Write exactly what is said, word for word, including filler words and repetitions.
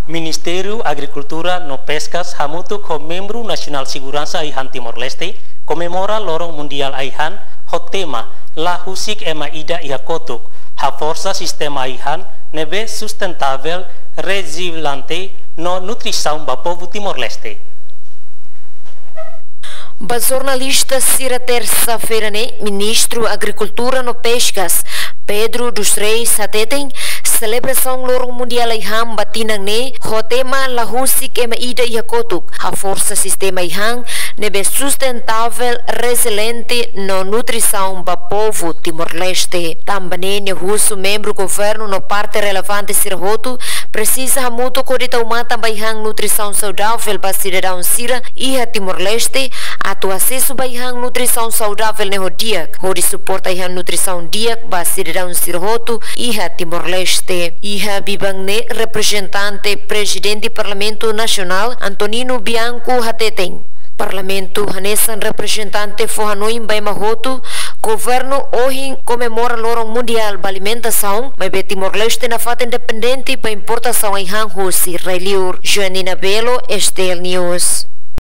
Ministériu Agrikultura no Peskas hamutuk ho membru Nasionál Seguransa Ai-han Timor-Leste komemora Loron Mundiál Ai-han ho tema La husik ema ida iha kotuk, haforsa sistema ai-han ne'ebé sustentável, reziliente no nutrisaun ba povu Timor-Leste. Ba jornalista sira tersa-feira ne'e, Ministru Agrikultura no Peskas, Pedro dos Reis hateten, selebrasaun Loron Mundiál Ai-han ba tinan ne'e ho tema La husik ema ida iha kotuk, haforsa sistema ai-han ne'ebé sustentável, reziliente no nutrisaun ba povu Timor-Leste. Tanba ne'e nia husu membru governu no parte relevante sira hotu presiza hamutuk hodi tau matan ba ai-han nutrisaun saudável ba sidadaun sira iha Timor-Leste, atu asesu ba ai-han nutrisaun saudável ne'e ho di'ak, hodi suporta ai-han nutrisaun di'ak ba sidadaun sira hotu iha Timor-Leste. Iha biban ne'e reprezentante Prezidente Parlamentu Nasionál Antonino Bianco hateten, Parlamentu hanesan reprezentante fó hanoin ba ema hotu, governu ohin komemora Loron Mundiál ba Alimentasaun, maibé Timor-Leste nafatin dependente ba importasaun ai-han husi rai-liur. Joanina Belo, S T L News.